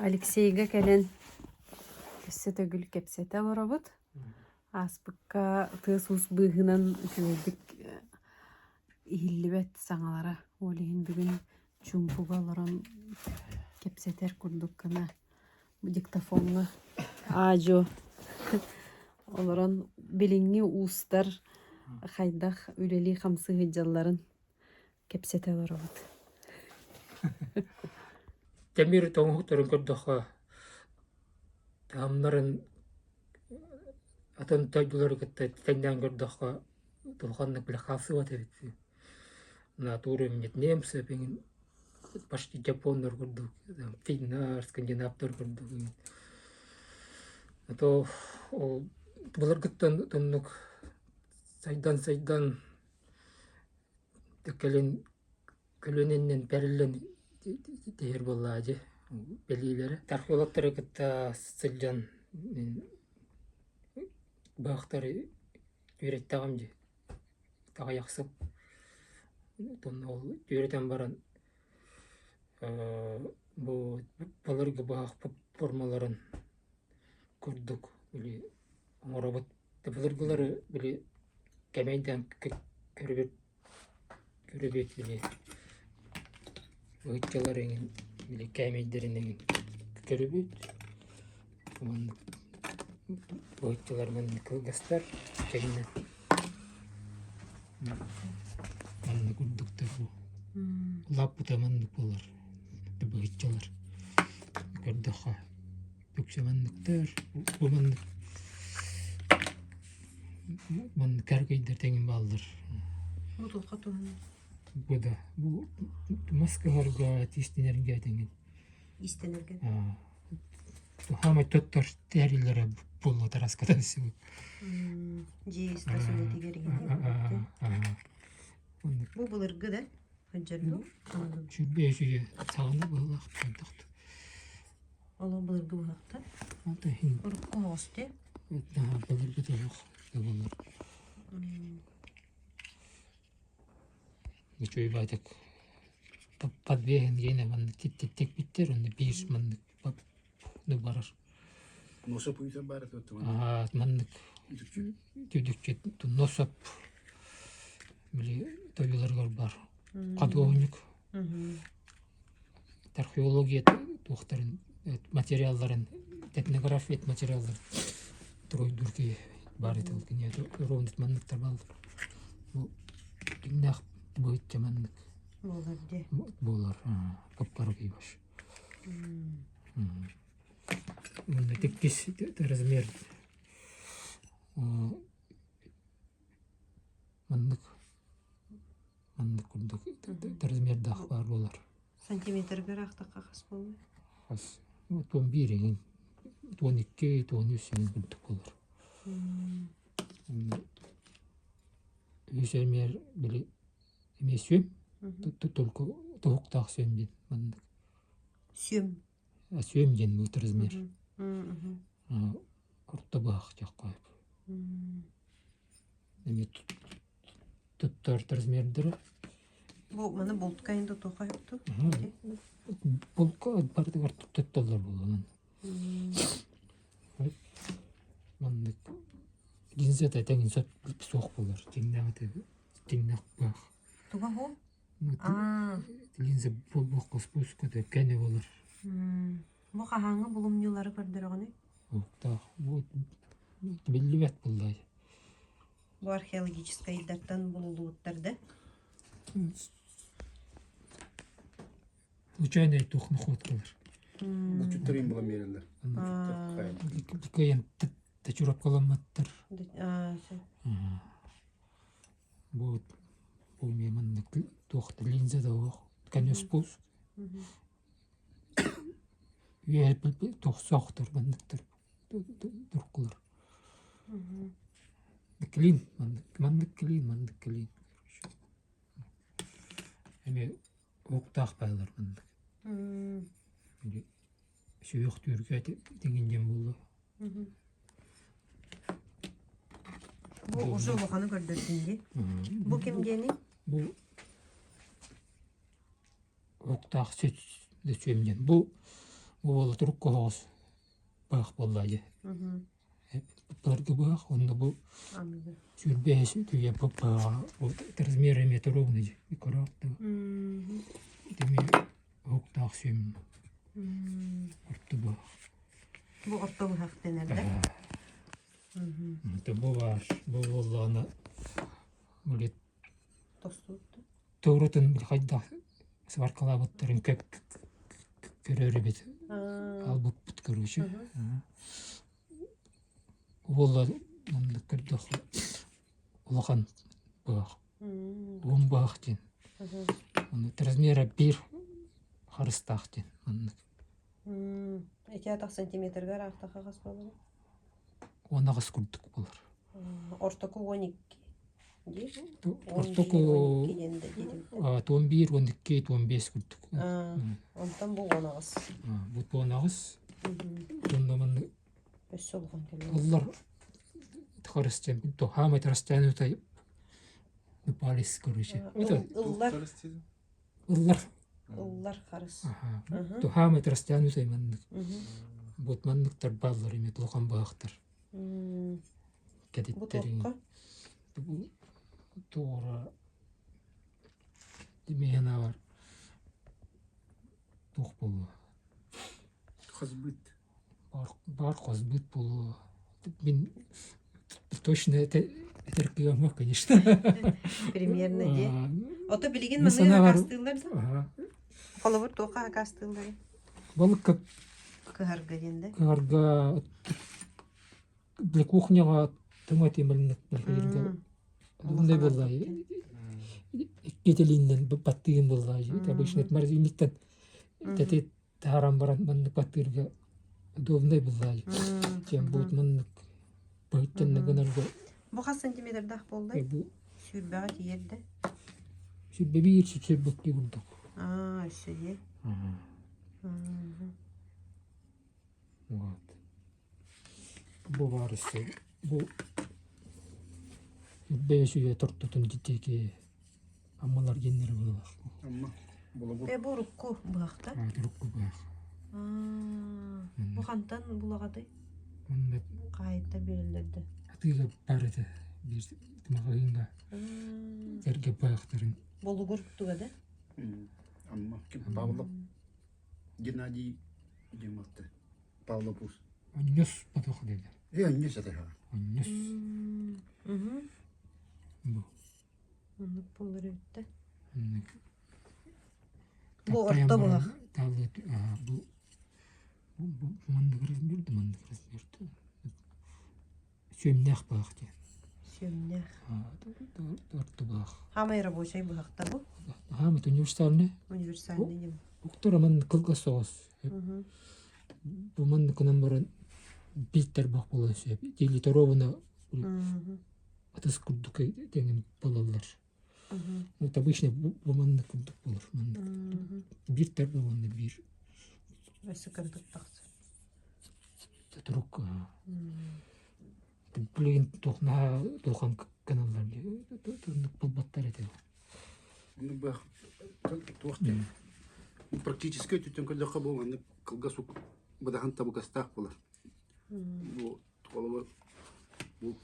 Алексейга кэлэн өссө төгүл кэпсэтэ олоробут. Ааспыкка тыас-уус быыһынан үчүгэйдик иһиллибэт саҥалара. Ол иһин бүгүн чуумпуга олорон кэпсэтэр курдук гына диктофоҥҥа аа-дьуо олорон билиҥҥи уустар хайдах үлэлии-хамсыы сылдьалларын кэпсэтэ олоробут. Тимир тоҥуһуктарын көрдөххө, таһымнарын атын дойдулары кытта тэҥнээн көрдөххө, улаханнык бile хаалсыбат эбит. Натура немцы почти японнар курдук, финнар, скандинавтар курдук. А то ол былыргыттан оннук сайдан-сайдан Кэлин көлүөнэннэн бэриллэн иһэр буоллаҕа дии бэлиэлэрэ. Археологтары кытта сылдьан мин баахтары үөрэттэҕим дии аҕыйах сыл. Оттон ол үөрэтэн баран бу былыргы быһах формаларын курдук били оҥоробут Былыргылары били кэмэйдээн көрүбүт көрүбүт били ыһыччалар эҥин били кээмэйдэрин эҥин көрүбүт уонна ыһыччалар маннык кылгастар тэҥинэн маннык курдуктар бу лаппыта маннык буолар быһыччалар көрдөххө Үксэ манныктар, бу маннык маннык кэргэйдэр тэҥин бааллар. Бу туохха туһанар? Бу да, бу мас кыһарга, тиистэнэргэ тэҥин. Иистэнэргэ? Хаамай туттар тэриллэрэ буолла тараскатан сибит. Дьиэ ис-тас үлэтигэр Бу былыргы да? Сылдьар дуу? Сүүрбэ үс үйэ саҕана быһыылаах хайдах Олох былыргы быһахтар. Урукку оҕус дии. Былыргы олох буолар. Үчүгэй баайдык подвеһын гиэнэ маннык тикпиттэр онно биир маннык барар. Носоп ыйытан баар этэ Маннык түдүкчү носоп били тойуларыгар бар художник археология туохтарын материалларын этнография материалларын туруйдуур киһи баар этэ ол кинигэ ровно манныктар бааллар бу дьиҥнээх быһычча маннык буолар дии буолар капкара киһи Манна иккис размер маннык Маннык курдук размердаах баар буолар. Сантиметрга ыраахтахха хас буолуой? Хас 11 эҥин, 12, 13 эҥин курдук буолар. Үс эмиэр били эмиэ сүөм, только тоһуктаах сүөм диэн маннык. Сүөм. Сүөм диэн будет размер. Орто быһах диэххэ Эмиэ туттар размердара. Бу маны бултка ин тутуха ту. Булка барытыгар тутталлар буолан. Маннык линзата тэҥин суох буолар. Тиҥнээх тиҥнэх баах. Туга ху? Линза буолбуохха спуска кэне болар. Бу хаһааҥҥы булумньулары көрдөрөҕүнүй? Уоттаах. Бу биллибэт буоллай. Бу археологическайдартан булуллубуттар да? Случайно туох находкалар. Булчуттар им булан биэрэллэр. Кыайан тачуропкаламматтар. Бу бу маннык туох линза да суох. Конец спуск. Үөһэ тохсоохтор манныктар туркулар. Клин маннык маннык клин маннык клин эмиэ уһуктаах баалар маннык. Сүһүөхтүүргэ тиҥин диэн буолла. Бу уже улаханы көрдөрдүн дии. Бу ким диэний? Бу уһуктаах сүөм диэн. Бу Буола турук коһоҕос баах буолла дьэ. Былыргы быһах уонна бу сүүрбэһис үйэ быһаҕа размер эмиэ ровный дьэ коротто эмиэ уһуктаах сүм орто быһах. Бу орто быһах дэнэр да? Это бу баар бу буоллаҕына били туорутун хайдах сваркалаабыттарын көп көрөр эбит албыппыт короче уолла маннык көрдөххө улахан быһах уон быһах диэн Онно размера биир харыстаах диэн маннык Ити атах сантиметрга араахтаха хас буолар? 18 курдук буолар. Ортоку 12 дии? Ортоку 11, 12, 15 курдук. Онтон бу 18. Бу 18. Онно маннык Өссө улахан кэлэр. Оллар харыстан хаамай растянутай палец короче. Ыллар. Ыллар. Ыллар харыс. Тухаамай растянутай маннык. Вот манныктар бааллар эми улахан баахтар. Кэтиттерин. Туора Димиһана бар. Туох буолуо? Хасбыт. Баар хосбут буолуо. Мин точно этэр кыаммат, конечно. Примерно дии. Ото билигин манныгы акаастыыллар да? Холобур туохха акаастыыллар? Балыкка Кыһарга диэн да? Кыһарга для кухняҕа тыҥа тимиринник Ондай буолла икки баттыгын буолла обычно морозильниктан тати таһааран баран маннык баттыырга удобнай буолла чем будет маннык быһыттанна гынарга Бу хас сантиметрдаах буолла? Бу Сүүрбэҕэ тиийэрдэ. 21 сүүрбэкки курдук. Аа, өссө дии. Вот. Бу баар өссө бу бэйэс үйэ тортотун диэки Аммалар геннери быһылаах. Амма болобур. Э, бу урукку быһахта. Аа, урукку быһах. Аа, бу хантан булаҕатай? Онно Хаайыттар биэрэллэр да. атыыга бар этэ биир маҕаһыыҥҥа эргэ быһахтарын. Болугур туга да? Амма ким Павлов Геннадий Диматты Павлопус. Онньус потох диэн. Э, онньус это Онньус. Бу. Оннук буолар эбит Оннук. Бу орто быһах. Бу бу маннык размер да маннык размер да. Сүөмнээх быһах диэн. Сүөмнээх. Орто быһах. Хаамай рабочай быһахта бу? Хаамай универсальный. Универсальный нем. Уктар маннык кылгас соҕус. Бу манныкынан баран бииттэр бах буолан сөп. Литровына атыс курдук тэҥин буолаллар. Вот обычно бу маннык курдук буолар. Маннык. Биир тарба уонна биир Өссө кырдык тахсар. Турук билигин туох наһаа улахан гыналлар оннук булбаттар этэ. Оннук бах туох диэн практически өттүттэн көрдөххө бу маннык кылгас бадаһан табыгастаах буолар. Бу холобур бу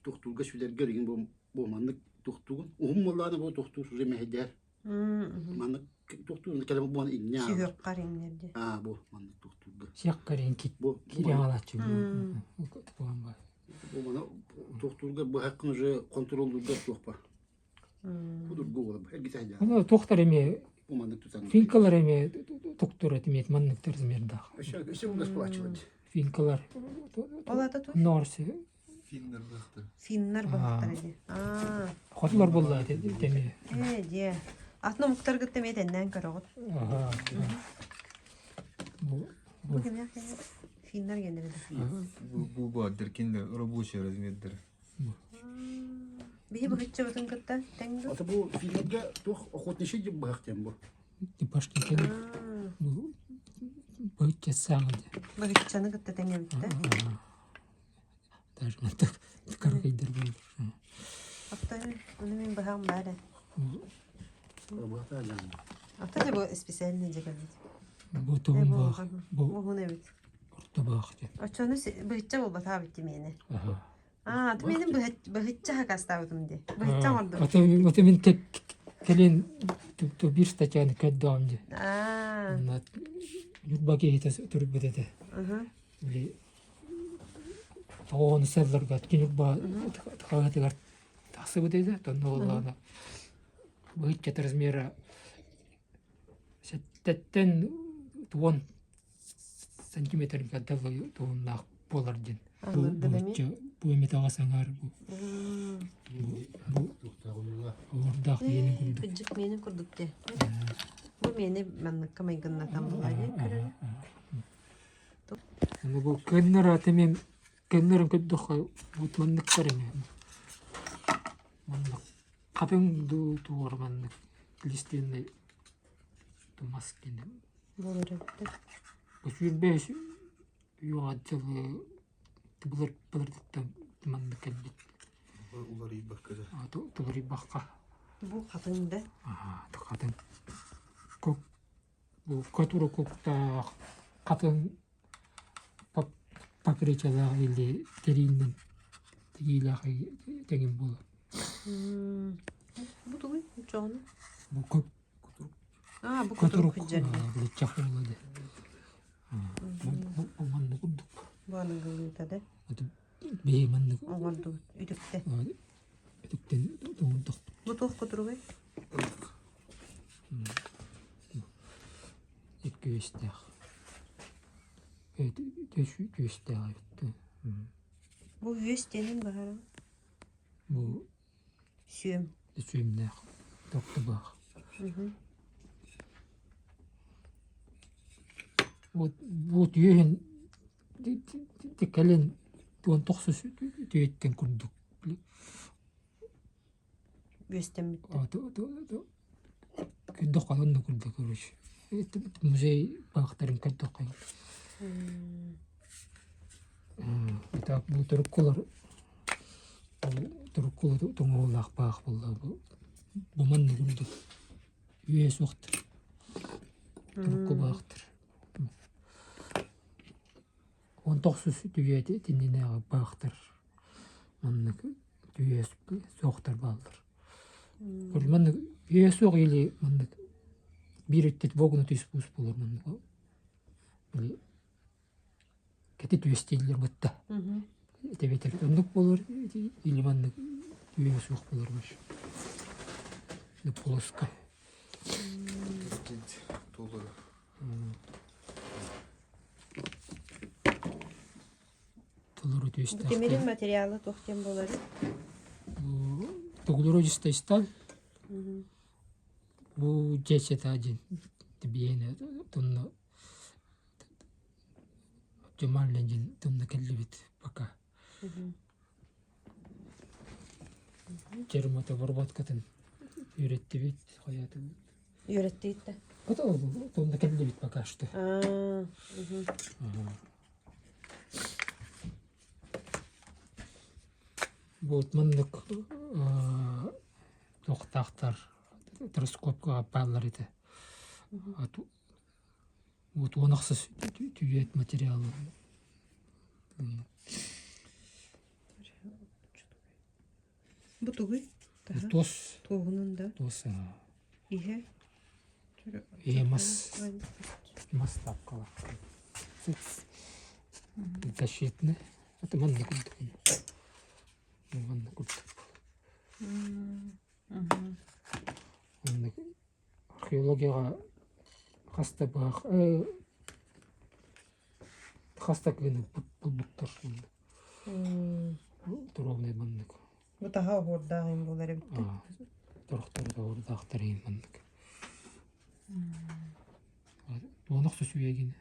тохтуурга сүлэргэ билигин бу бу маннык тохтуугун уһун буоллаҕына бу тохтуур уже мэһэйдээр маннык тохтуур кэлэн бу инньэ Сүһүөххэр иҥнэр дии. Аа бу маннык тохтуурга. Сиэххэр иҥ кит Бу кириэн алааччы туган баар. Бу маны тохтуурга быһаххын уже контроллуурга туох бар. Худургу буолар. Эргитэ сылдьар. Аны туохтар эмиэ Бу маннык тутан. финкалар эмиэ туктур эмиэ манныктар размердаах. Өссө өссө булгас булааччылар. Финкалар Ол ата туох? Норси Финнар быһахтар. Финнар быһахтар ди. Аа. Хотулар буолла тэми. Ээ, дьиэ. Атын омуктаргытта эмиэ тэннээн көрөҕүт. Аха. Бу Бу кимнээх Финнар геннere Бу бу баардыр кинилэр рабочий размердэр. Биһи быһыччыбытын кытта тэҥ дуо? Ата бу финнарга туох охотничий диэн быһах диэн бу. Башкиркен бу быһычча саҥа диэн. Быһыччаны кытта тэҥ эбит да. Даже мантак каракайдар буолар. Оттон ону мин быһаҕым баар ээ. Быһата дьаҥ. Ата да бу специальный дьэ кэлбит. Бу тугун баах, бу Уһун эбит. орто баах диэн. Оччону быһычча буолбатаа бит миэнэ. Аха. Аа, ты миэнин быһычча хакастаабытым дии. Быһычча оҥордум. Аты аты мин кэлин биир статьяны көрдөҕүм дии. Аа. Ньурба киһитэ турбут этэ. Били тоҕону сылларга Ньурба хаһыатыгар тахсыбыт этэ. Тонно буоллаҕына быһыччата размера Сэттэттэн уон сантиметрга дылы туһуннаах буолар диэн. Бу бу эмитаҕа саҥар бу бу олордоох миэнин курдук. Кырдьык миэнин курдук дии. Бу миэни манныкка майгыннатан буолаа диэн көрөр. Бу көннөр аты мен көннөрүн көрдөххө бут манныктар эми. Маннык Хатыҥ дуу туора маннык лиственный мас гинэ Буолар эбит Сүүрбэ үөҕэ дьылы былыр былыргыттан маннык кэлбит Уларыйбакка да. Туларыйбакка. Бу хатыҥ да? Хатыҥ. Бу котура куктаах хатыҥ покрытиелаах или тэрииннэн тигиилээх тэҥин буолар. Бу тугуй? Чоҕуну? Бу көк Аа, бу кутурук кутурук күдьэргэ. биличчэх буолла дии. Бу маннык курдук. Бу аныгылыыта да. Биһи маннык Оҥордубут үтүктэ. үтүктэн оҥордохпут. Бу туох кутуругай? Икки үөстээх. Үөстээх эбит. Бу үөс диэнин баһарым. Бу Сүөм. Сүөмнээх. Токтубаах. Вот бу түөһүн кэлин туон тохсус түөттэн курдук Үөстэммиттэр. Көрдөххө онно курдук короче. Музей баахтарын көрдөххө. Так бу туруккулар туруккулар тоҥоолаах баах буолла бу бу манна курдук үө суохтар. Турукку баахтар. Он тохсус түгэти итиннинээҕи баахтар маннык түгэ суохтар бааллар. Маннык үө суох или маннык биир өттүт вогнутый спуск буолар маннык или кэтит үөстииллэр бытта. Этэбэтэр оннук буолар или маннык үө суох буолар вообще. Плоско. Толору. Толору Бу тимирин материала туох диэн буоларый? Углеродистый сталь. Бу дьэчэтэ диэн биэни тунна оптимально диэн тунна кэллибит пока. Термотобработкатын үөрэттибит хайаатыбыт. Үөрэттигит да? Тунна кэллибит пока что. Вот маннык туохтаахтар троскопка бааллар этэ. Вот уон ахсыс түбүөт материалы. Бу тугуй? Туос. Туоһунан да? Туос. Иһэ? Иһэ мас. Мас тапкалар. Защитный. Это манна курдук. Манна курдук. Маннык археологияҕа хаста баах хаста кыыны булбуттар туруобунай маннык Бу таһа оһуордаах им буолар эбит Торохтору оһуордаахтар иһин маннык Буон охсус үйэгин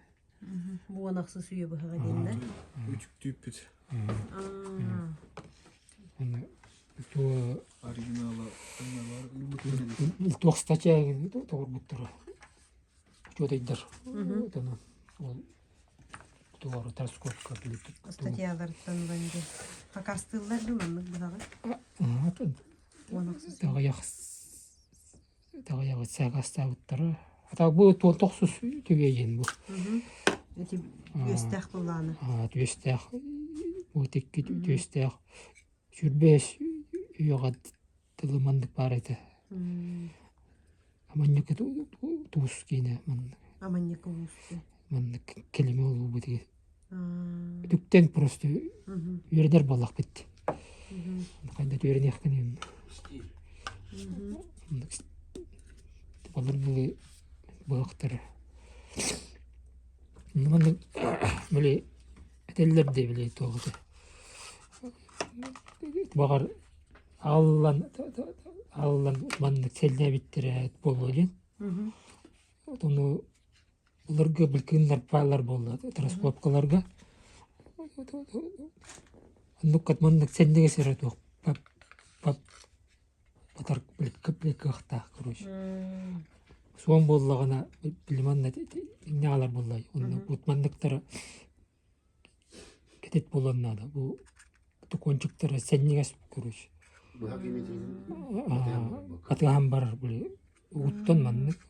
Буон ахсыс үйэ быһаҕа диэннэр Үтүктүүппүт. Аны туо Оригинала ылбыттар. туох статья тоҕорбуттара учуотайдар Отону ол туору троскопка Статьяларыттан ылан дьэ. Хакастыыллар дуу маннык быһаҕы? Уон ахсыс. Таҕыйах таҕыйах саакастаабыттара. А так бу туон тохсус түгэйин бу. Эти үөстээх булааны. Түөстээх бу тикки түөстээх сүрбээс үйэҕэ тылы маннык баар этэ. Аманньыкы туус киинэ маннык. Аманньыкы уус. Маннык кэлими олуубут Үтүктэн просто үөрэнэр буоллахпыт. Хайда үөрэниэхпин Былыр быһахтары. Маннык били этэллэр дии били туох этэ баҕар ааллан ааллан маннык сэллээбиттэрэ буолуо диэн. Ону Былыргы былкыыннар бааллар буолла траскопкаларга оннук маннык сэннигэс эрэ туох батар кыахтаах короче суон буоллаҕына били манна инньэ аҕалар буоллай онно манныктара кэтит буолуон наада бу токуончуктара сэнньигэс короче атыһан барар били угуттан маннык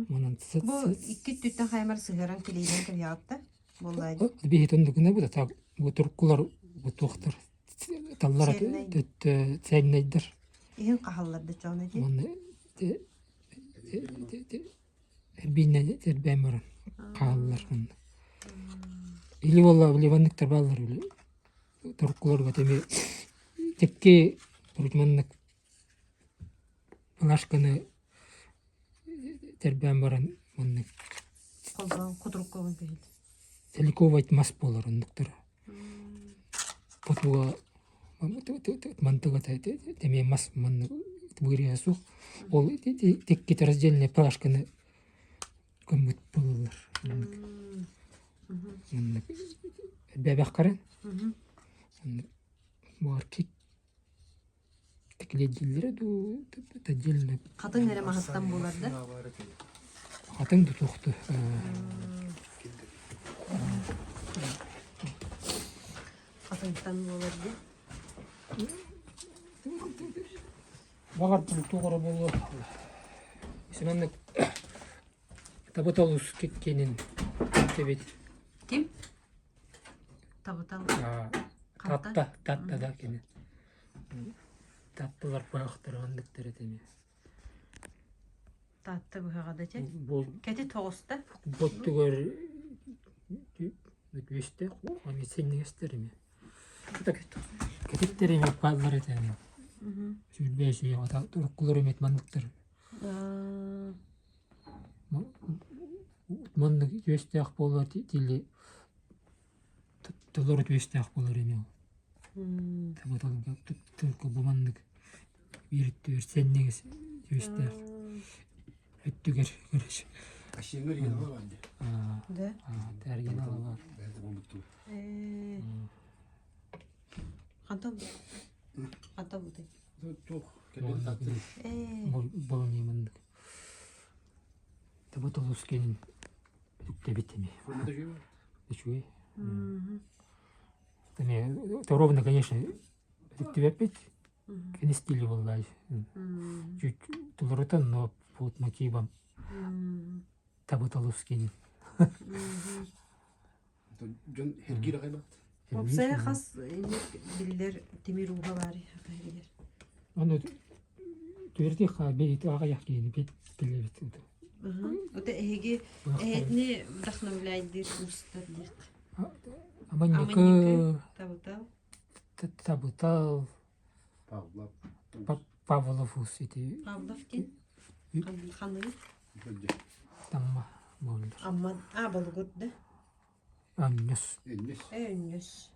манан Бу икки өттүттэн хаймар сыһыаран килиинэн кэбиһэҕит да буоллаа дии. биһи тондугуна бу та бу туркулар бу туохтар таллар цельнайдар Иһин хаһаллар да чоҕуна дии. Манна Эрбииннэн эрбээн баран хааллар онно. Или буолла били манныктар бааллар били туркуларга эмиэ тикки маннык плашканы тэрбээн баран маннык Холбоон кутуруккабын кэһил. целиковать мас буолар оннуктара. Потуга мантыга эмиэ мас маннык быырыйа суох. Ол тиккит раздельная плашканы көммүт буолаллар. Маннык маннык бэбэххэрин маннык буор Тикилиэдьиллэрэ дуу, отдельно Хатыҥ эрэ маһыттан буолар да? Хатыҥ да туохту Хатыҥтан буолар дии. Баҕар туох эрэ буолуо. Симаннык табыталус киэнин эбит. Ким? Табытал. Татта, татта да кини. Таттылар быһахтара оннуктар этэ эмиэ. Таатта быһаҕа да чэ. Бу Кэти тоҕуста. боттугар үстээх ами синньигэстэр эмиэ. Кэтиттэр эмиэ бааллар этэ эмиэ. Сүүрбэ сүйэҕэ уруккулар эмиэ манныктар. Маннык үөстээх буолар тили толору түөстээх буолар ини ол. Табыталга турку бу маннык биир сэннигэс түөстээх өттүгэр короче. Асиҥҥа оригинала баар дии. Да? Оригинала баар. Бэйэтэ булбуттуу. Хантан хантан бутай? Туох кэлин таттын. Болония маннык. Табыталус кэлин үктэбит эми. Үчүгэй. Эми ровно, конечно, үктүбэппит. Кини стили буолла. Чуть толорутан, но вот мотивом табыталус кини. Дьон эргиир аҕай баат. Уопсайа хас биллэр тимир ууга баар билэр. Аны түөрти бэйти аҕыйах киһини билэбит. Ото эһиги эһэтини вдохновляйдыр уустар диэх. Аманньыкы Табытал. Табытал Павлов. Павлов уус ити Павлов диэн ханныгы? Тамма буоллар. Амма а Болугур да? Анньас. Энньэс. Өнньөс.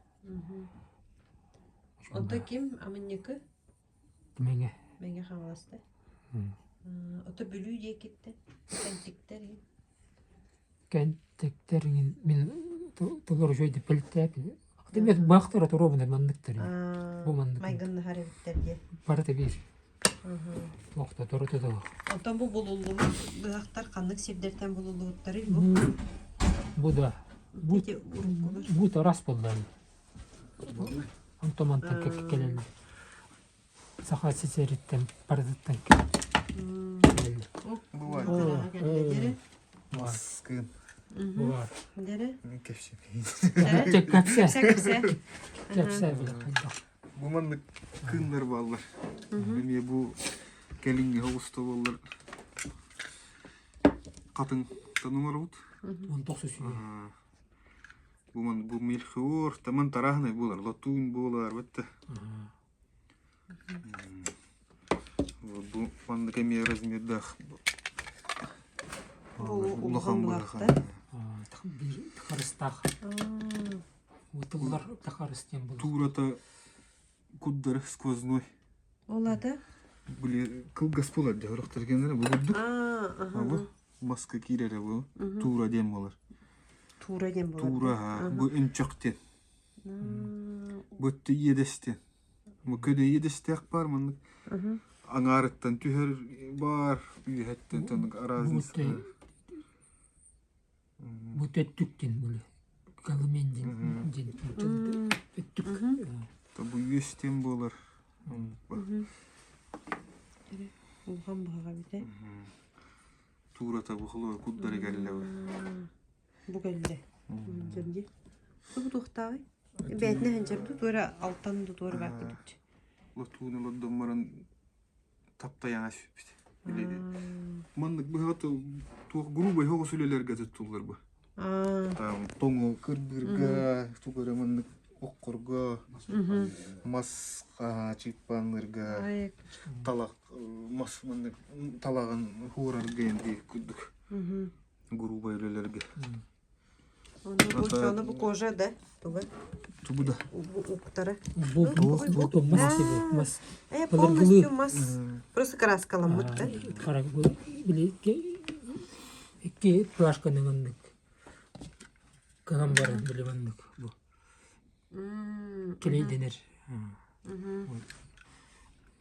Онто ким Аманньыкы? Мэҥэ. Мэҥэ Хаҥаласта. Ото Бүлүү диэкиттэн кэнтиктэр Кэнтиктэр мин толору үчүгэйдик пэлтээп. Аты баахтара туруобунар манныктар. Бу маннык. Майгыннаһар эбиттэр диэн. Барыта биир. Туохта торута да Онтон бу булуллубут быһахтар ханнык сирдэртэн булуллубуттарый бу? Бу да. Бу, бу тарас буолла. Онтон мантан кэлэллэр. Саха сириттэн барытыттан. Бывает. Дere. Маскын. Бар. Дere. Кэпсэ. Кэпсэ. Кэпсэ. Кэпсэ билэ. Бу маннык кыыннар бааллар. Эмиэ бу кэлиҥҥи оҕусто буоллар хатыҥ оҥоробут. 19 сүүс. Бу ман бу мельхиор таман тараһынай буолар, латунь буолар, бытта. Вот бу маннык эмиэ размердаах Бу улахан улахан быһахан. быһахта. Биир харыстаах. Тыллар тахарыс диэн буолар. Туурата куддары сквозной. Ол ата? Били кылгас буолар дьэ орохтор кэннэрэ бу курдук. Аа, аха. Бу маска киирэрэ бу туура диэн буолар. Туура диэн буолар. Туура бу өнчөх диэн. Бу өттө иэдэс диэн. Бу көдө иэдэстээх баар маннык аҥаарыттан түһэр баар үөһэттэн тонук разница. Бу төттүк диэн были. Калымен диэн диэн өттүк. Бу үөс диэн буолар. Улахан быһаҕа бите. Туурата бу холуор курдары кэллэ. Бу кэллэ. Дьэрди. Бу туохтааҕый? Бээтинэ ханчар туора алтан туора баар курдук. Лотууну олордон баран таптайаҥа сүппүт. Биледи. Маннык быһаҕа туох грубый соҕус үлэлэргэ туттуллар бу. Там тоҥу кырбыырга, тугу эрэ маннык оккорго, мас чыыппааннырга, талах мас маннык талаҕын хуурарга диэн курдук грубай үлэлэргэ. Ону бу кожа да туга? Тугу да? Уктара. Бу бу мас мас. Э, полностью мас. Просто краскаламмыт да. Харак бу били икки плашканы маннык кыһан баран били маннык бу килейденер.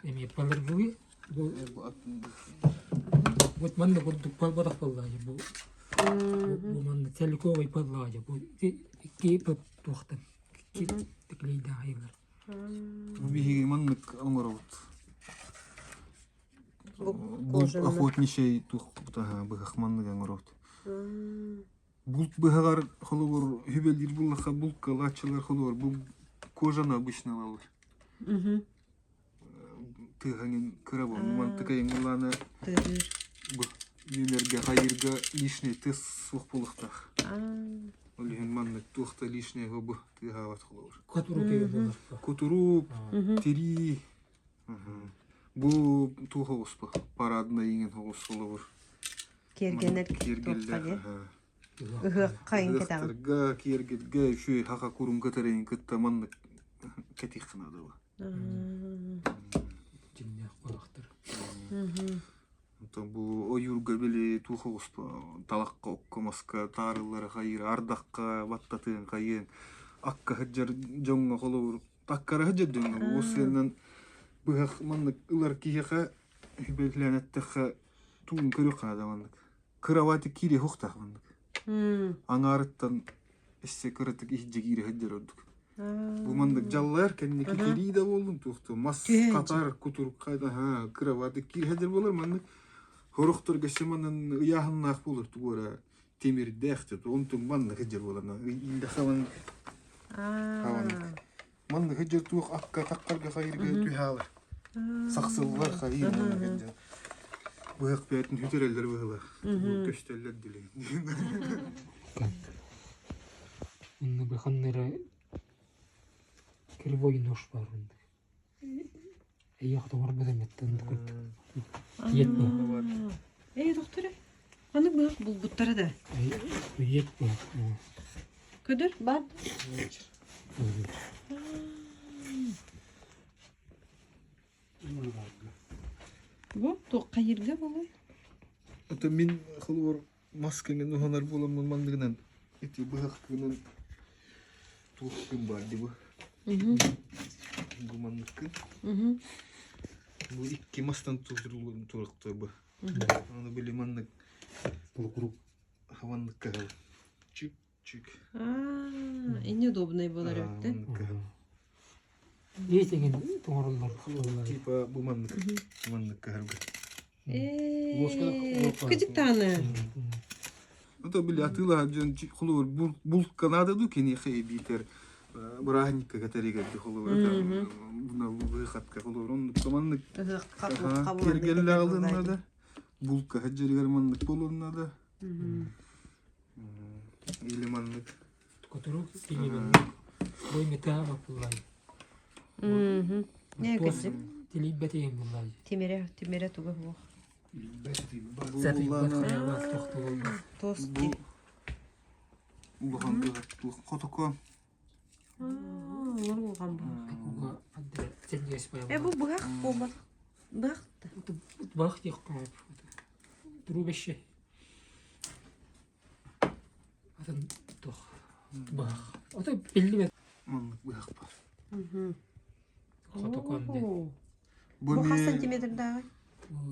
Эми балыргылы бу вот манна курдук балбатах баллаажа бу бу манна целиковый баллаажа бу икки туохтан икки тиклейдаах Бу биһиги маннык оҥоробут. Бу охотничий туох быһах маннык оҥоробут. Булт быһаҕар холобур үһүбэлиир буллахха булка ылааччылар холобур бу кожаны обычно ылаллар. Тыаһаҥын кыра буолла. Мантыкайыҥ ылаана бу нүмергэ хайыырга лишний тыас суох буолуохтаах. Ол иһин маннык туох да лишнее бу тыаһаабат холобур. Кутурук Кутурук, тирии. Бу туох оҕус бу? Парадный иҥин оҕус холобур. Киэргэнэр Киэргэллээх. Ыһыахха иҥкэтэҕин. Ыһыахтарга, киэргэлгэ үчүгэй хаха курумка тэрийин кытта маннык кэтиэххэ наада бу. Дьиҥнээх куолахтар. Онтон бу ойуурга били туох оҕуспа талахха, окко, маска таарыллара хайыыр, ардахха баттатыан хайыан, акка сылдьар дьоҥҥо холобур аккара сылдьар дьоҥҥо бу сыанан быһах маннык ылар киһиэхэ бэлиэтээн эттэххэ тугун көрүөххэ наада маннык. Кыравааты киириэ суохтаах маннык. Аҥаарыттан өссө кыратык иһирдьэ киирэ сылдьар ордук. Бу маннык дьаллар кэнники кирии да буоллун туохтуу мас хатар кутурукка да кыравааты киирэ сылдьар буолар маннык хорохторго өссө манан ыйааһыннаах буолар тугу эрэ тимирдээх онтун маннык сылдьар буолар иилдэххэ маннык Маннык сылдьар туох акка таххарга хайырга түһаалар. Сахсыллар хайыр маннык сылдьар. Быһах бээтин сүтэрэллэр быһылар. Көстөллөр дилин. Онно быханнара кривой нож бар онда. Эйиэхэ тоҥорбут эмиттэн курдук. Иэт бу. Эй, доктор, аны быһах булбуттара да. Иэт бу. Көдөр бар. Бу туохха буолуй? Это мин холобур маскаңын уһанар буоламмын манныгынан ити быһахпынан туох күн баар дии бу. Бу манныккын. Бу икки мастан туруктар бу. Аны били маннык Полукруг. маннык кыһыл. Чик чик. Аа, неудобный болар өттө. Иэтигин тоҥороллор. Типа бу маннык. Маннык кыһылга. Кыдьыктааны. Это били атыылаһар дьон холобур булка наада дуу киниэхэ биитэр бырааһынньыкка кэтэригэр холобур выходка холобур оннук маннык киэргэллээх ылынна да булка сылдьарыгар маннык буолуон наада или маннык Котору кини бу метаа баппыллай. Не кырдьык. Тилийбэт иһин буллай. Тимирэ, тимирэ туга суох. Туос Бу улахан хотоко. Улахан Э бу быһах буолбат. Быһах Быһах диэх Трубище. Атын туох быһах. Ото биллибэт. Маннык быһах бар. Хотокон диэн. Бу хас сантиметрдааҕый?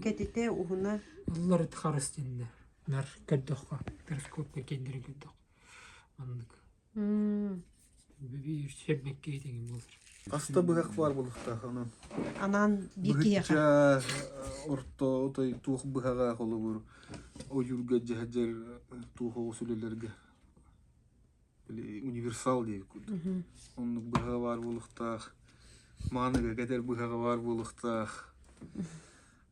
Кэтитэ, уһуна? Ыллар харыс диэннэр. Нар көрдөххө, перископка киэннэрин көрдөх. Маннык. Биир сэрбэккэ тэҥин буолар. Хаста быһах баар буолуохтаах онон. Анаан биир киһиэхэ. Быһычча орто отой туох быһаҕа холобур ойуурга дьэһдьэр туох оҕус үлэлэргэ универсал диэбит курдук. Оннук быһаҕа баар буолуохтаах. Мааныга кэтэр быһаҕа баар буолуохтаах.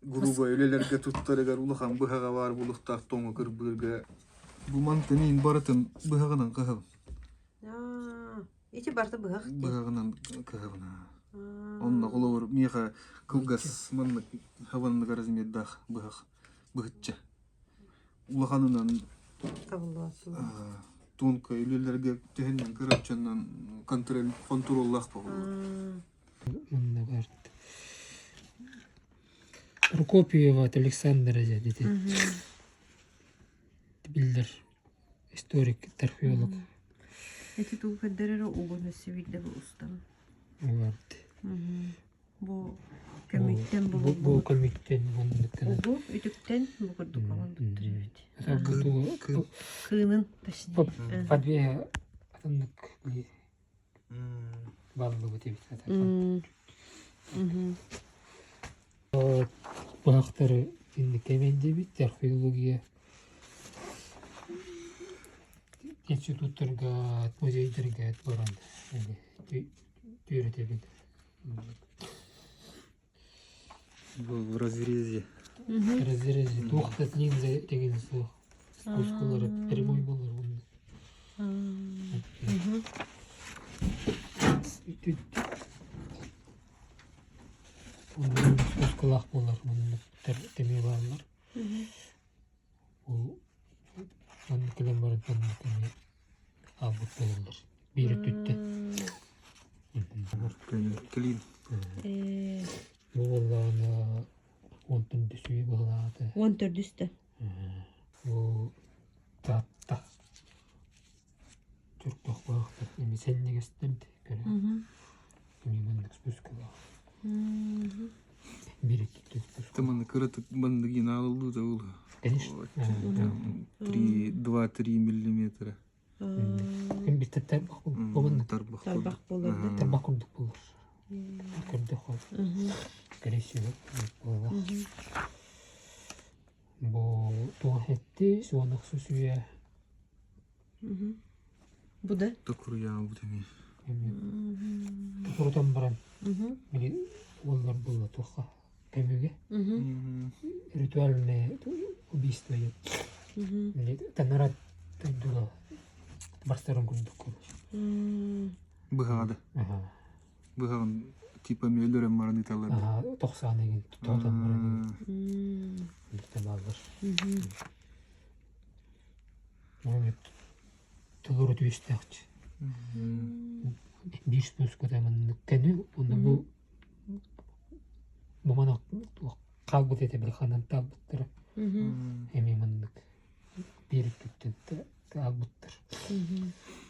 Грубо үлэлэргэ туттарыгар улахан быһаҕа баар буолуохтаах тоҥу кырбыырга. Бу мантан иин барытын быһаҕынан кыһабын. Ити барыта быһах дии. Быһаҕынан кыһабын. Онно холобур миэхэ кылгас маннык хабаннык размердаах быһах быһычча. Улаханынан тонко үлэлэргэ төһөннөн кыраччанан контроль хонтуруоллаах буолуо. Манна барт. Прокопьева Александра дьэ биллэр историк, археолог. Эти тугу көрдөрөрө угун өссө биирдэ бу устан. Барт. Бу көмүттэн Бу бу көмүттэн манныктан. Угу үтүктэн бу курдук оҥорбуттар эбит. Бу Кыынын точнее. Подвега атыннык баллыбыт эбит. Быһахтары инниккэ диэбит археология институттарга, музейдарга баран үөрэтэбин. В разрезе. В разрезе туох да линза деген суох. Спускалары прямой болар онда. Спускалаах буолар манныктар тэми бааллар. Ол маннык кэлэн баран маннык эмиэ аалбыт буолаллар. Биир өттүттэн. Клин. Бу буоллаҕына он төрдүс үйэ быһылаата. Он төрдүс да. Бу таатта Түркөх баахтар эми сэнньигэстэр көрө. Эми маннык спускалаах. Биир өттүттэн спуск. Ты кыратык манныгин аалыллуу да ол. Конечно. 3 2-3 миллиметра. Күн биттэ тарбах буолар. Тарбах Тарбах буолар да. Тарбах курдук буолар. Көрдөх ол. Скорее буолар. Бу туох этти, суонах сусуя Бу да? Токуруйаан бу тэми. Токурутан баран били уоллар буолла туохха көмүгэ ритуальное убийство диэн танара дойдуга барсарын курдук короче. Быһаҕа да. Быһаҕын типа мөлөрөн баран ыталар. Тохсаан эгин тоотон баран эгин тамаалар. Толору түөстээхчи. Биир спуската маннык көнү уонна бу бу манах хаалбыт этэ били ханан таалбыттара. Эмиэ маннык биир өттүттэн таалбыттар.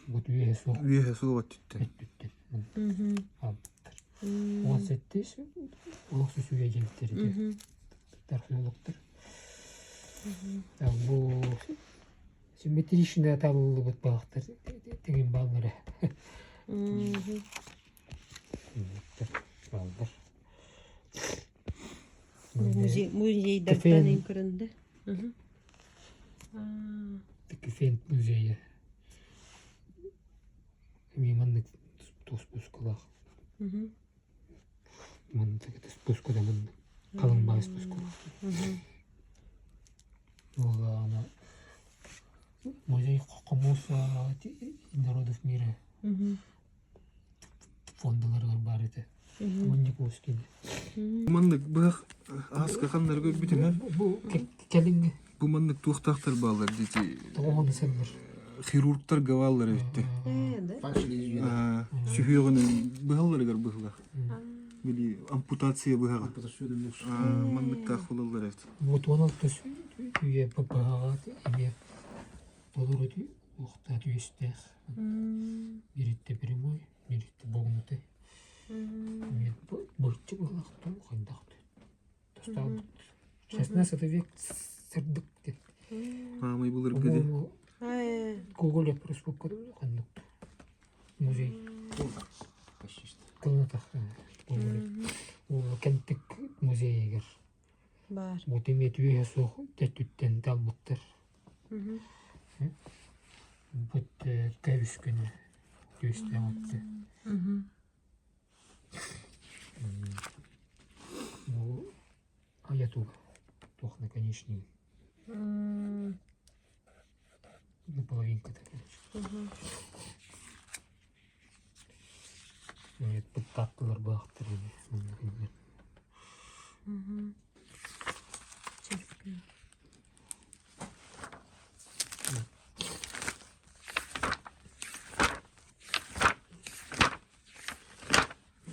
Бу үөһэ суох Үөһэ суох өттүттэн. өттүттэн хаалбыттар. Уон сэттис олох сүсүгэ дьиэлтэр ити археологтар. Бу симметричная табыллыбыт баахтар тигин бааллара. Бааллар. Музей музейдартан Кафе көрүндэ. Кафе музейа. Эмиэ маннык спускалаах. Маннык спускада маннык халыҥ баҕайы спускалаах. Буоллаҕына музей хомус народов мира фондаларыгар баар этэ. Манньыковский. Маннык быһах ааска ханнары көрбүтүҥ а? Бу кэлиҥҥи Бу маннык туохтаахтар бааллар дии тоҕоһону сэллэр. хирургтар бааллар эбиттэ. Да? Сүһүөҕүнэн быһалларыгар быһылах. Били ампутация быһаҕа. Манныктаах булаллар эбит. Вот он алтыс үйэ быһаҕа эмиэ толору уохтаах үөстээх. Бириттэ прямой, бириттэ богнутый. Эмиэ бырчы быһылах хайдах Тостаабыт. XVI век сырдык диэн. Маамай былыргы ди. Гоголя республика ханнык музей. Кылынатах Гоголя. Ол Кентик музейыгар. Бар. Бу эмиэ түөһэ суох төрдүттэн талбыттар. Бут көбүс күнэ түөстээх өттө. Бу айа туга туох наконечник. Ну, половинка такая. Нет, подтаптылар баахтар ини.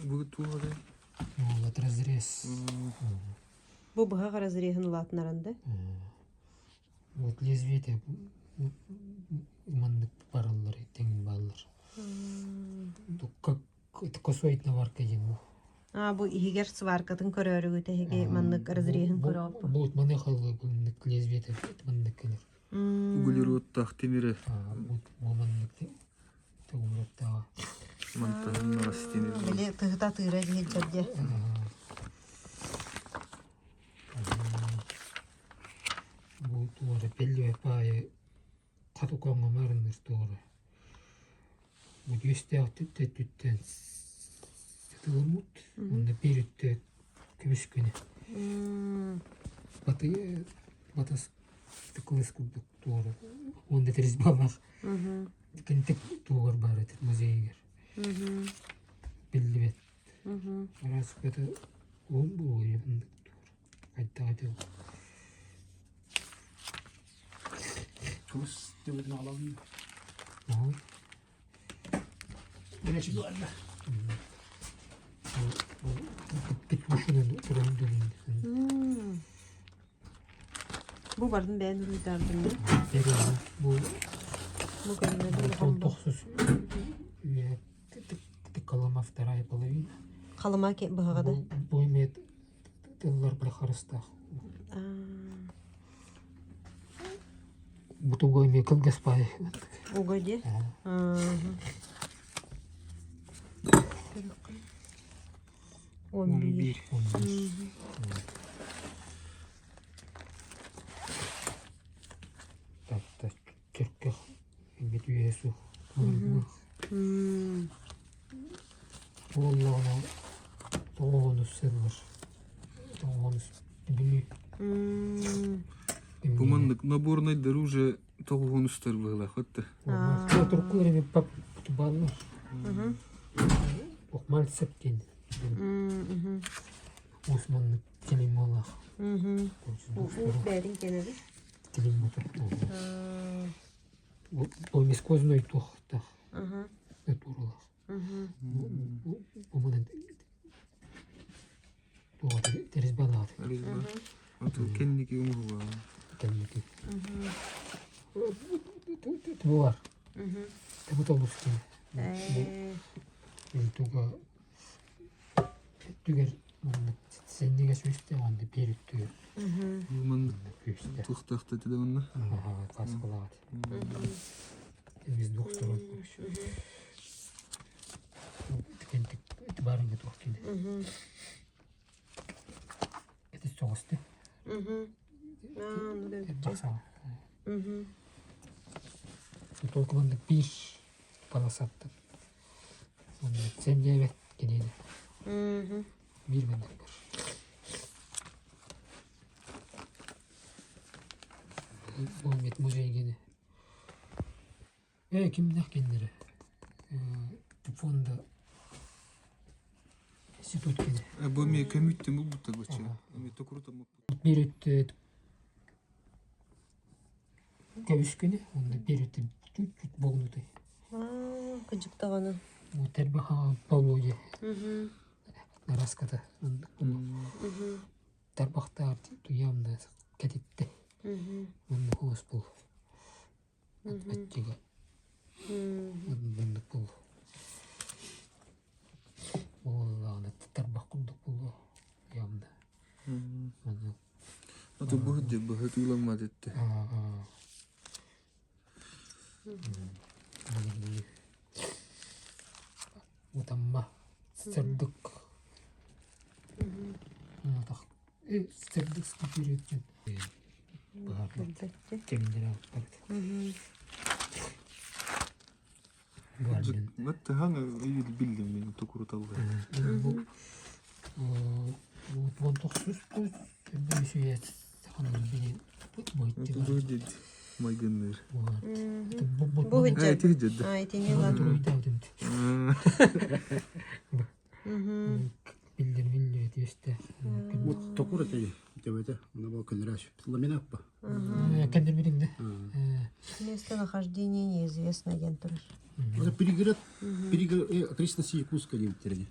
Бу туох эрэ? Вот разрез. Бу быһах разреһын улаатынаран да? Вот лезвие маннык бараллар тэҥин бааллар. Как это косой наварка диэн бу. А бу иһигэр сваркатын көрөөрүгүт эһиги маннык разреһын көрөоппу. Бу маны халлы маннык лезвие маннык кэлэр. Углеродтаах тимири. Бу маннык тугуруттааҕа. Мантан растение. Били тыһыта тыыра диһилдьэрдэ. Бу туора пеллүө паайы хатукаҥҥа маарынныр туора. Бу үөстээх төттүттэн сытылыммыт. Онно биир өттө көмүс күнэ. Баты батас кылыс курдук туора. Уонна тэрис баллах. Кентик тугар баар этэ музейыгар. Биллибэт. Араас это уон буолуо маннык туор. Хайдах этэ Чугас төбөтүн аҕалабын. Ой. Бэчи дуарда. Петрушунан туран дөлүн. Бу бардын бэйэн уруйдаардым. Бу Бу көрүнэр тохсус үйэ Колыма вторая половина. Халыма быһаҕа да? Бу эмиэ тыллар бile харыстаах. Бу туга эмиэ кылгас баай. Уга дии? 11. Так, чөркөх эмиэ үөһэ суох. Буоллаҕына тоҕоҕунус сыллар. Тоҕоҕунус Бүлүү. Бу маннык наборнайдар уже тоҕуһунустар быһылаах отто. Турку эми пап тубааллар. Охмальцев диэн. Уус маннык кэлин буоллах. Уус бэйэтин кэнэби. Кэлин мотор. Ол вискозной туохтаах. Натуралаах. Бу манан Тэрис балаат. Ото кэнники умуһуга. Кэнники. Тубулар. Табы толус кини. Туга түгэр маннык сэннигэ сүүстэ онно биир үттүгэр. Маннык туохтаахта этэ онно. Каскалаат. Из двух сторон. Кентик барыҥа туох кини. Это соҕус. Аа, ну да. Элбэх саҥа. Мгм. Только маннык биир полосаттан. Онно сэнньээбэт кинини. Мгм. Биир маннык бар. Бу музей гини. Ээ кимнээх кинилэрэ? Фонда институт кини. Бу эмиэ көмүттэн булбуттар бачча. Эмиэ токурута Биир өттө көбүскүнү, онно биир өттө чуть-чуть богнутый. Аа, кыдьык даҕаны. Тэрбэхэ Володя Мгм. нараската Мгм. тарбахтаар туйаамна кэтиттэ. Мгм. Онно хос бул. Мгм. Аччыга Мгм. маннык буолуо. Буоллаҕына тарбах курдук буолуо. Явно. Маннык. Ото быһыт дьэ быһыт ууламмат этте. Утамма сырдык сырдык скипириттен Маттахан биллим мен токуруталла. Майгынныр. Бу Ити А, итини ылан. Биллер биллер тиэстэ. Вот токур это тебете, она была кенераш. Ламина па. Кендер билинде. Местонахождение неизвестно диэн турар. Это перегород, перегород, окрестности Якутска диэн терни.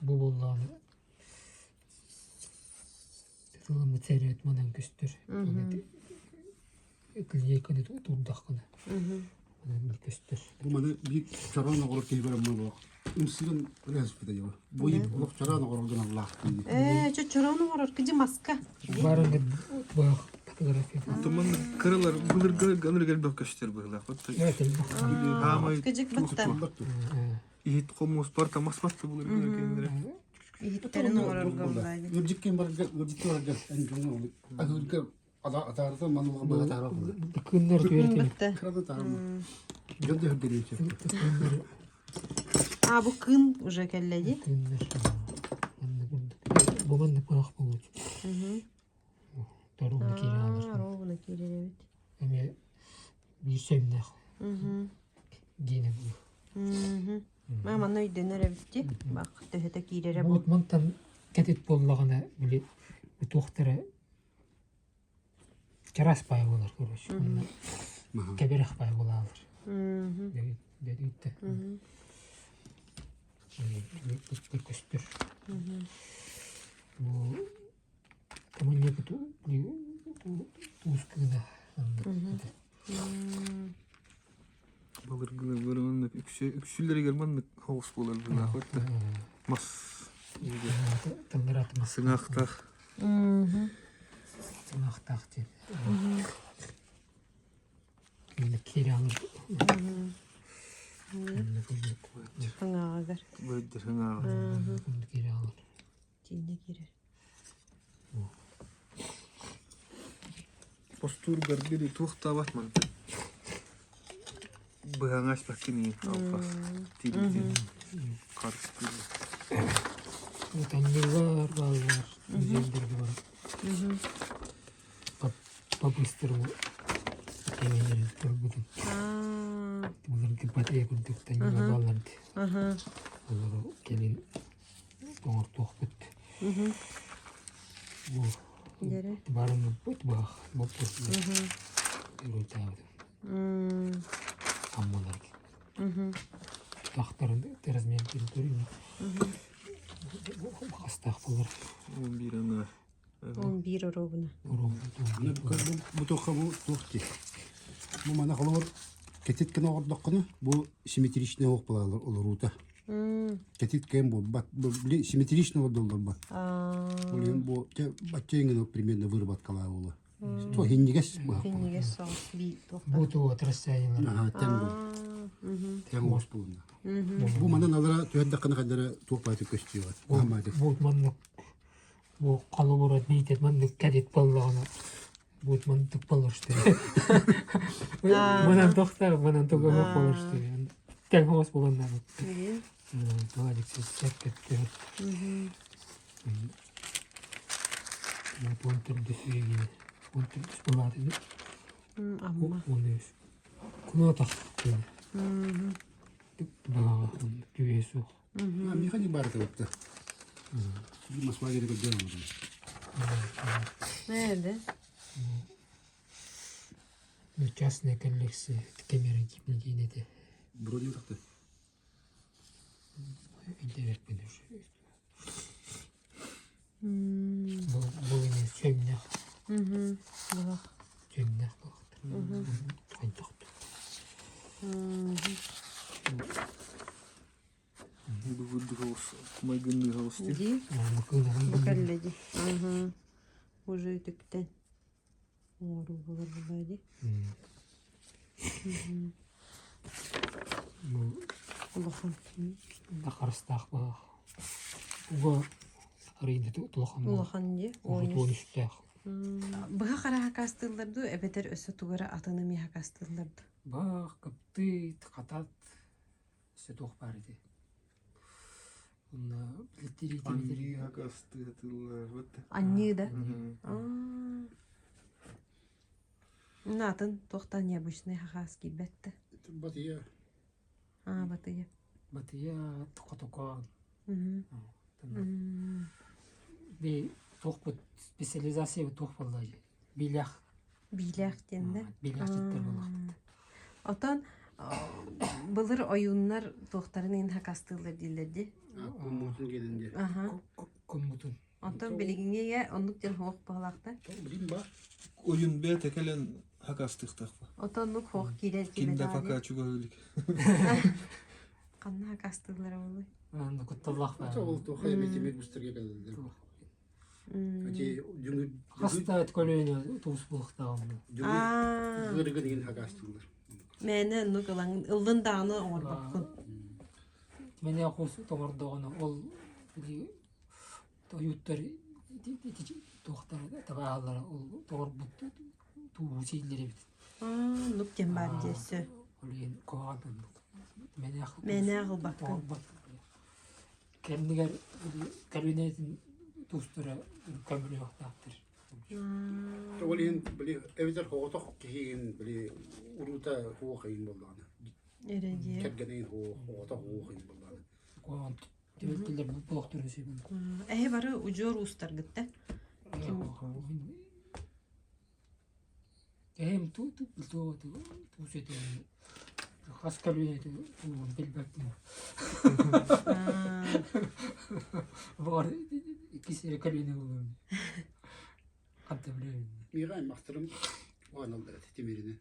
Бу буоллаҕына тылыммыт сэрээт манан көстөр. Клейканы туурдаххына манан көстөр. Бу маны биир чороон оҕолор киһи көрөн буолуох. Умсыгын ырыаспыта дьола. Бу олох чороон оҕороргун аллаах. Ээ, чо чороон оҥорор кыдьы маска. Барын баах фотография. Туман кыралар былыргы ганыр элбэх көстөр быһылаах. Хаамай Кыдьык батта. иһит хомус барта мас батта былыргы кеннере. Иһиттерин оҥорорго булаайын. Үрдүккен барга, үрдүккэ барга, эн дьоҥҥо олук. Аһыырга атаарда манулга быһа таара була. Кыннар түөртин. Батта. Кырада таарма. Дьон да үргэнүүчү. А, бу кын уже кэллэ дии. Кыннар. Бу маннык баах буолуут. Торугна киирэн Аа, ровно киирэр эбит. Эмиэ биир сөмнөх диэни бу. Маа манна өйдөнөр эбит дии. Бак төһөтө киирэрэ бу. Вот мантан кэтит буоллаҕына били туохтара чараас паай буолар короче. Онно кэбирэх паай буолаалар. Дэдиттэ. Көстөр. Бу коммуника туус кыына. Былыргы маннык үксүлэригэр маннык хоҕус буолар быһыылаах мас Тылларатымас. сыҥаахтаах Сыҥаахтаах диэн. Киирэ Сыҥааҕыгар. быйдыр сыҥааҕа Киирэ алар. Тиинэ киирэр. Постуургар били туохтаабат мантан быһаҥас баккини алфас тиритин харыстыыр Таннылар бааллар, музейдерге барып. По-быстрому кемелерин көрбүтүм. Булар батарея курдук таннылар бааллар. Олору кэлин оҥортуохпут. Бу барыммыт баах боппуруос Уруйтаабытым. Аммалар. Тахтарын размер территории. Хастаах болар. 11 ана 11 ровно. Бу туохха бу туох дии. Бу мана холобур кэтит гына оҕордоххуна бу симметричный оһох буолалар олоруута. Кэтит кэм буолбат. Бу били симметричный олордоллор Ол бу бачча иҥин примерно выработкалаа буолуо. То хиннигес быһах буолар. Хиннигес соҕус би туохта. Бу туо расстояниелар. Аха, тэҥ бу. Тэҥ оҕус буолунна. Бу манан алара түһэрдэххинэ хайдара туох баайты көстүөҕэ. Бу маннык. Бу холобура биитэр маннык кэлит буоллаҕына будет маннык буолар Манан тохтар, манан туга буолар Тэҥ хоос буоланнаабыт. Туга диксиссэр кэптэр. Уон төрдүс үйэги, уон төрдүс былаатыгы. Амма. Уон үс. Кулуотах. Балаҕа күүһэ суох. Механик баар этэ Москва диэри көрдөөн олордум. Nerede? Ну, частная коллекция камеры диэн этэ. Броню тахты. Өйдөөбөппүн уже. Бу бу эмиэ сүннэх. Сүннэх буолуохтар. Хайдахтар. Майгынныы хаҕыс Дии. Бу кэллэ дии. Уже үтүктэн. Оҥоруу буолар буолаа дии. Бу Улахан. харыстаах баах. Уга арыйда улахан Улахан дии. Уон үстээх. Быһа хара хакастыыллар дуу, эбэтэр өссө тугу эрэ атын эмиэ хакастыыллар дуу? Баах, кыптыйт, хатат, өссө туох баар ити. Онно Анныы хакастыыллар. Анныы да? Атын туохтан необычный хахаас киирбэт да? Батыйа. Аа, батыйа. Батыйа, хотокоон. Би туохпут специализация туох буолла биилээх. Биилээх диэн да? Биилээхчиттэр буолуохпут. Отон былыр ойууннар туохтарын иһин хакастыыллар дииллэр дии. Куммутун диэн дии. Аха. Куммутун. Онтон билигиҥҥигэ оннук диэн хуох баҕалаахтар. Билим бар. Ойун бэйэтэ кэлэн хакастыахтаахпа. Отон оннук хуох киирэр Ким да киирбэтэҕэ пока дии. чугаһыылык. Ханна хакастыыллара буолуой? Аны кутталлаах баар. Ол туохай эмиэ бустарга кэлэллэр. Ати дүҥүр Хаста көлүөнэ туус буолуохтааҕын. дүҥүр ыарыгын иһин хакастыыллар. Мээнэ оннук ылаҥ ыллын даҕаны оҥорбоккун. Мэне хос тоҥордоҕуна ол ойууттар туохтара табааһаллара ол тоҥорбут тууһу сииллэр эбит. Оннук диэн баар дии өссө. Ол иһин куһаҕан оннук. Мэнээх Мээнээх ылбаккын. тоҥорбот. Кэннигэр көлүөнэтин туустара көмүлүөхтаахтар. Ол иһин били эбэтэр соҕотох киһи иһин били уруута суох иһин буоллаҕына. Эрэ дии. Кэргэнэ иһин оҕото суох иһин буоллаҕына. Куһаҕан түбэлтэлэр буолуохтарын сөбүн. Эһи бары удьуор уустаргыт да? Эһэм туус этэ хас көлүөнэ тууһун билбэппин. Баҕар иккис эрэ көлүөнэ буолуом. Ханта билэбин. Миэхэ аймахтарым ооноллор этэ тимирини.